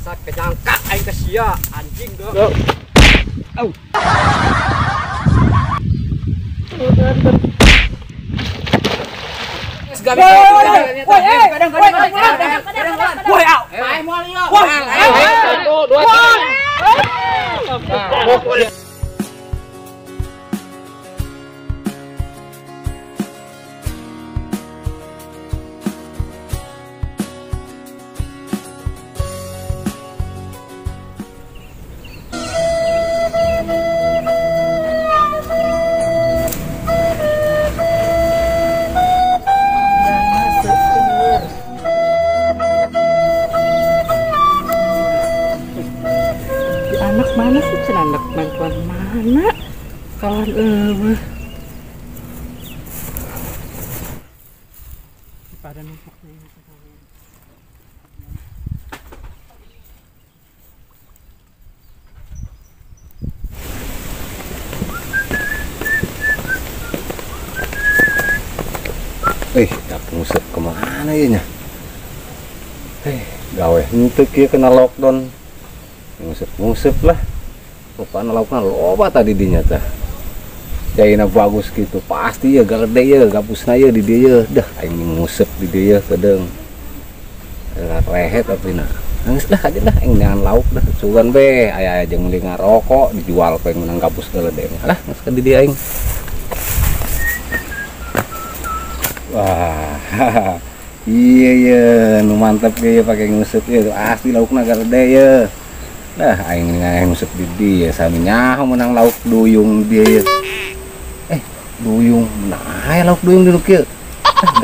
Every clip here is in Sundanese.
Bangsat kejangka aing ke sia anjing geu. Au. Woi, au. Main moal ieu. 1 2 3. Anak mana sih anak bantuan mana kawan eueuh pada numpuk dak ngusep kemana ya nya? Gawe henteu kieu kena lockdown. Ngusep-ngusep lah. Rupana laukna loba tadi dinya tah. Caina bagus gitu, pasti ya galede ya gabusna ya di dieu ya. Dah aing ngusep di dieu kedeung. Rehet tapi na. Geus lah aja dah aing neangan lauk dah sugan be aya jeung meuli ngarokok dijual ku aing menang gabus galede. Alah geus ka di dieu aing. Wah, iya ya, nu mantep ge pake ngusep ya, asli laukna galede ya. Dah aing ngusep di dieu sami nyaho menang lauk duyung dieu. Duyung, nah lauk duyung di nu kieu.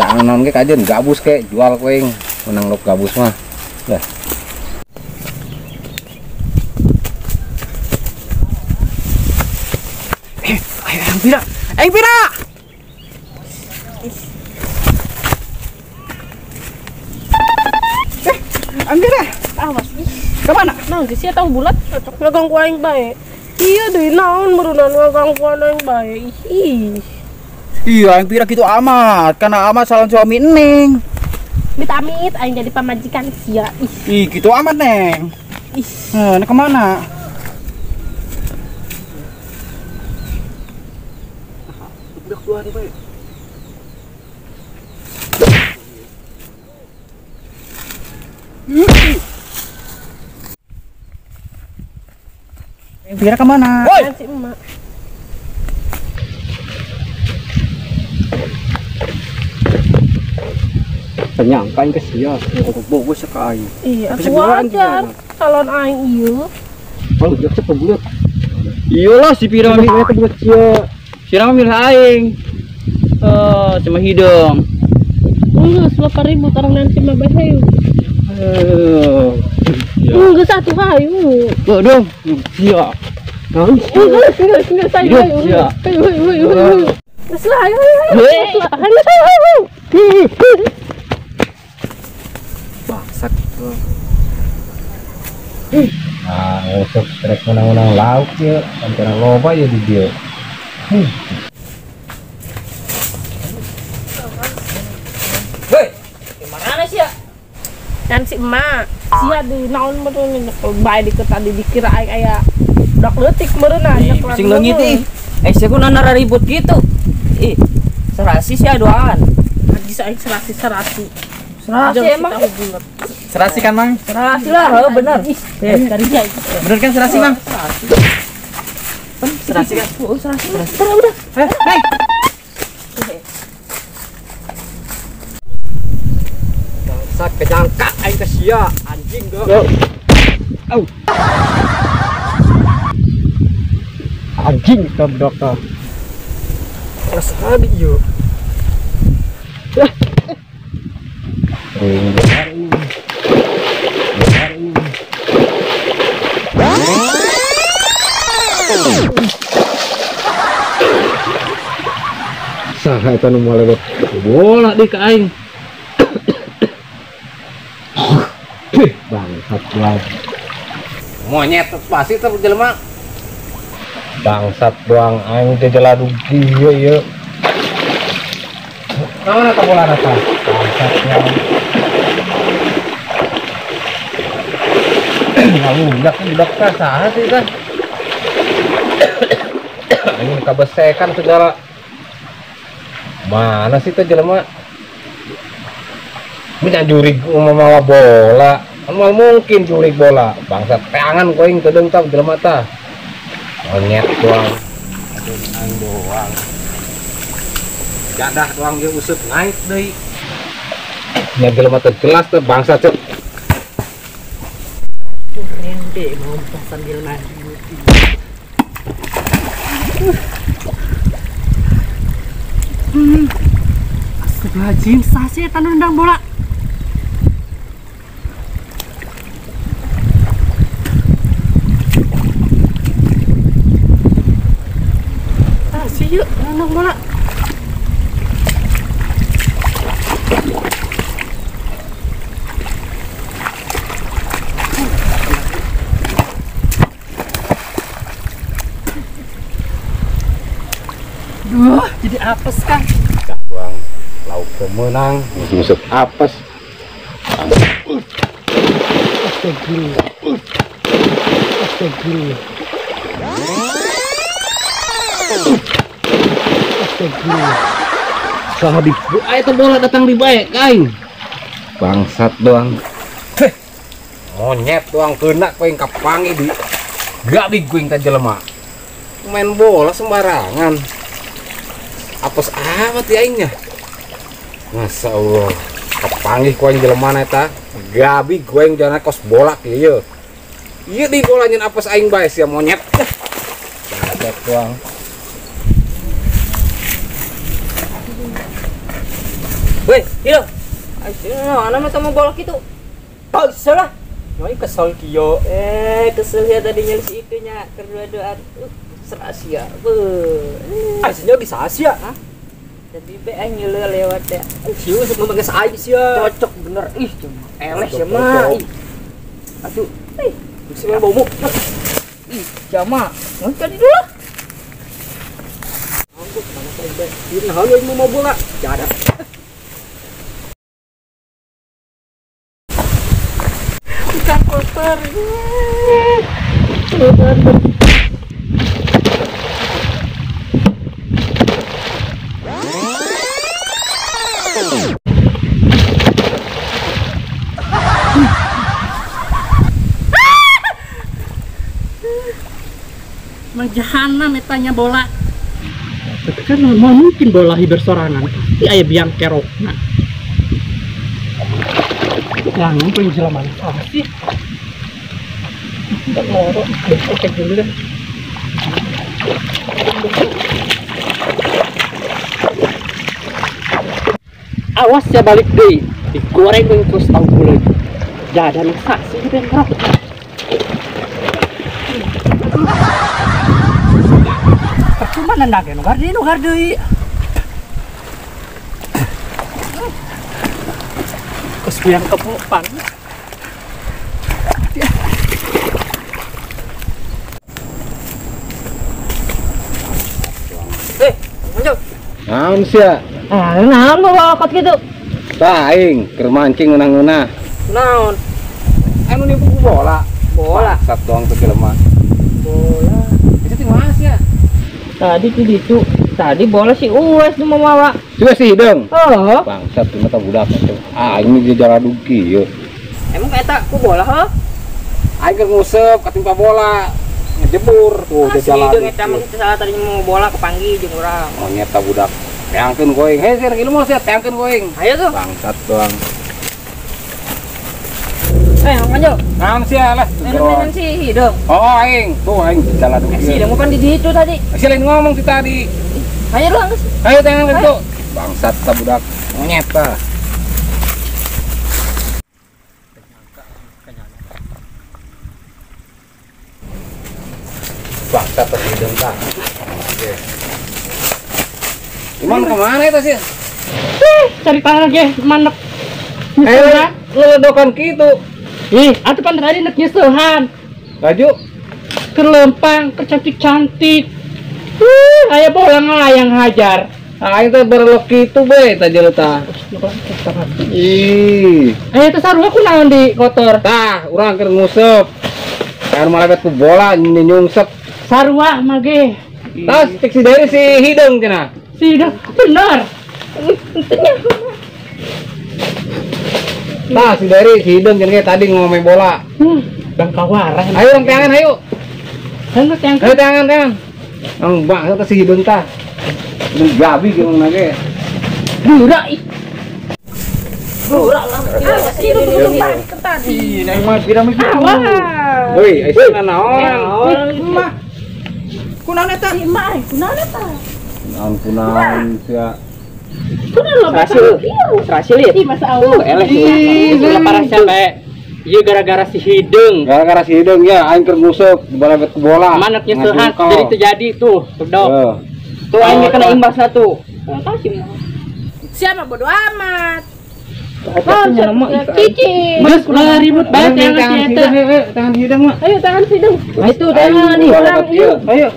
Gak naon ge kajeun gabus ke jual ku aing menang lauk gabus mah. Dah. Ayo aing pira. Aing pira. Aing pira. Awas ih. Kemana? Nah, geus sia tahu bulat cocok ngaganggu aing bae. Iya deui naon meureunna ngagangguan aing bae. Ih. Iya, aing pira kitu amat, karena amat salon suami Neng. Amit-amit aing jadi pamajikan sia. Ih. Ih, kitu amat, Neng. Ih. Nah, kemana? Udah keluar bae. Pira kemana? Woi! Si emak. Penyangka aing ke sia, bogo seka aing. Iya, wajar calon aing ieu. Oh, jeung cepet bulat. Iyalah si Pira mah milih bulat sia. Pira mah milih aing. Cuma hidung. Geus 8.000 tarang nanti mah bae hayu. Geus atuh hayu. Waduh, sia. Geus geus geus ayo ayo. Ayo ayo ayo. Geus lah ayo ayo. Ayo. Bangsat. Nah, ngusep trek menang-menang lauk ya, antara loba ya di dieu. Hei, gimana sih ya? Kan si emak, sia di naon meureun bae deket tadi dikira aing aya budak leutik meureun nya. Sing leungit ih. Sia ku nana ribut gitu. Ih, serasi sia doaan. Najis aing serasi-serasi. Serasi emang. Serasi kan, Mang? Serasi lah, heuh bener. Bener kan serasi, Mang? Serasi. Serasi kan? Oh, serasi. Udah, udah. Neng. Bangsat kejangka aing ke sia, anjing geu. Au. Anjing goblok tah. Rasana ieu. Saha eta nu moal lewat bola di ka aing. Bangsat doang. Monyet pasti teh jelema. Bangsat doang aing teh jeladug kieu ieu. Naon eta bolana tah? Bangsat doang. Ngalunjak budak teh saha sih teh? Aing kabesekan segala. Mana sih teh jelema? Punya jurig mawa bola. Kan moal mungkin jurig bola. Bangsa teangan ku aing teu deung tah jelema tah. Monyet doang. Aduh aing doang. Jadah doang ge useup naik deui. Nya jelema teh jelas teh bangsa cek. Rende mau sambil mandi. Astagfirullahaladzim, sah sih eta nu nendang bola. Ah, sih yuk nendang bola. Duh, jadi apes kan? Dah doang lauk pemenang, musuh apes. Astagfirullah. Astagfirullah. Astagfirullah. Saha di eta bola datang di bae aing. Bangsat doang. Heh. Monyet doang kena ku aing kapangi di gabi ku aing teh jelema. Main bola sembarangan. Apes amat ya aingnya. Masya Allah. Kepanggih ku aing jelema eta. Gabi ku aing jana kos bola kieu. Ieu di bola nyen apes aing bae sia monyet. Bangsat doang. Weh, iya. Ayo, ana mah bola kitu. Tak salah. Nyoi kesel kieu. Kesel ya tadi nyel si itu nya kedua-duaan. Serasia. Beuh. Aslinya bisa Asia. Hah? Jadi be aing nyeuleuh lewat ya. Sieu sok ngomong geus aing sia. Cocok bener. Ih, cuma eleh sia mah. Ih. Atuh, ih, bisi mah bau. Ih, jama. Mun tadi dulu. Angkut mana saya bae. Ieu naon euy mau bola? Jada. Bukan kotor. Jahanam etanya bola. Kan mau mungkin bola hiber sorangan pasti aya biang kerokna. Jangan punya jelema mana sih? Entar lorok, cek dulu deh. Awas ya balik deui, digoreng terus tahu buleud. Jadan saksi biang kerok. Cuma nendang nu gardi nu gardi. Kos biang kepopan. Muncul. Naon sia? Ah, naon bawa kot kitu? Tah aing keur mancing ngeunah-ngeunah. Naon? Anu nipu ku bola. Bola. Bangsat doang teh jelema. Bola. Itu ti mana sia? Tadi di ditu, tadi bola si Uwes nu mawa. Si Uwes si hideung. Heeh. Bangsat teh mata budak atuh. Ah, aing ge jaradug kieu. Emang eta ku bola heuh? Aing keur nguseup katimpa bola. Ngejebur tuh ah, jalan. Si hideung eta mah salah tadi mau bola kepanggih jeung urang. Monyet ta budak. Teangkeun ku aing. Hei sir, ilmu sia teangkeun ku aing. Ayo tuh. Bangsat doang. Manjo. Naon sia lah? Nenek si hideung. Oh, aing. Tuh aing jalan dulu. Si hideung pan di ditu tadi. Si lain ngomong ti tadi. Ayo lu geus. Ayo tangan gitu. Bangsat ta budak. Monyet ta. Bangsat ta hideung ta. Oke. Iman kemana itu sih? Cari tanah ge manek. Ngeledokan kitu. Ih, atuh pan tadi nek nyeseuhan. Laju keur lempang, keur cantik-cantik. Aya bola ngalayang hajar. Aing teh berelok kitu bae tah jelema tah. Ih, aya teh sarua kunaon di kotor? Tah, urang keur nguseup. Kan malah ku bola nyungsep. Sarua mah ge. Tas cek si Dery si hideung cenah. Si hideung bener. Tah si Dery si hideung cenah tadi ngomong bola. Bang kawarah. Ayo orang tangan ayo. Ayo tangan. Ayo tangan tangan. Ang bang eta si hideung tah. Mun gabi gimana ge. Dura ih. Dura lah. Si hideung balik tadi. Ih, mah piramid kitu. Woi, aya naon? Mah. Kunaon eta? Si emak, kunaon eta? Naon kunaon sia. Kunaon lo Berhasil ya? Ih, masa Allah. Eleh. Parah sampe. Iya gara-gara si hideung. Gara-gara si hideung ya aing keur nguseup balabet ku bola. Manuk nyesehan jadi terjadi tuh, bedok. Tuh aing kena imbasna tuh. Siapa bodo amat. Oh, cici. Mas ulah ribut banget tangan si eta. Tangan hideung mah. Ayo tangan hideung. Nah itu tangan nih. Ayo.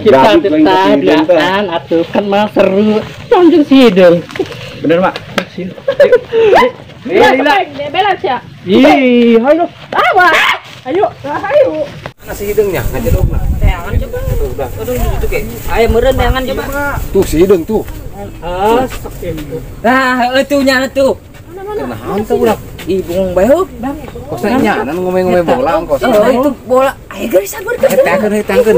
Kita tetap atuh kan mah seru. Tangan si hideung. Bener, Mak. Lila, bela sia. Ih, ayo. Awas. Ayo, ayo. Mana si hideungnya? Ngajedogna. Teangan coba. Aduh, itu ke. Ayo meureun teangan coba. Tuh si hideung tuh. Ah, nah, itu nya tuh. Kunaon teh budak? Ih, bungong bae heuh, Bang. Kosnya nya ngomong-ngomong bola kos. Oh, itu bola. Ayo geus sabar geus. Tangkeun, tangkeun.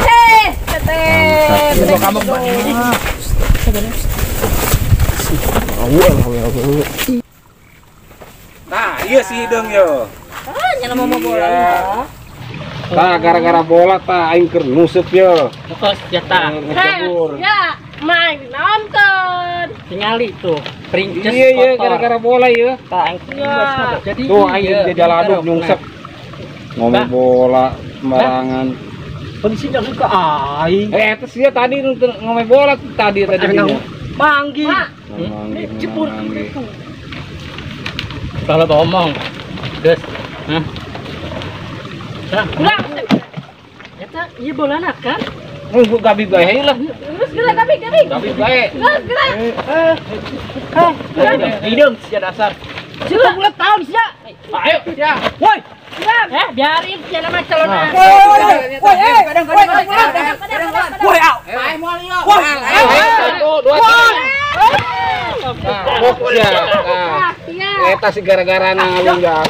Heh, teteh. Nah, iya si hideung yo. Ah, nya mau bola. Tah gara-gara bola tah aing keur nguseup yo. Kos ya tah. Ya, main nonton. Tingali tuh, princess. Iya, iya gara-gara bola ya. Tah aing. Jadi tuh aing jadi jaladuk nyungsep. Ngomong bola sembarangan. Polisi jangan ke aing. Eh, eta sia tadi ngomong bola tadi tadi. Manggi. Jebur itu. Kalau ngomong, geus. Hah? Ulah. Eta ieu bolana kan? Nunggu gabi bae lah. Terus gerak gabi gabi. Gabi bae. Geus gerak. Hideung sia dasar. Sudah bulan tahun sia. Ayo sia. Woi. Biarin sia nama calon. Woi, woi, woi, au. Ayo moal ieu. Woi, 1 2 3. Nah, eta si gara-gara ngalunggak.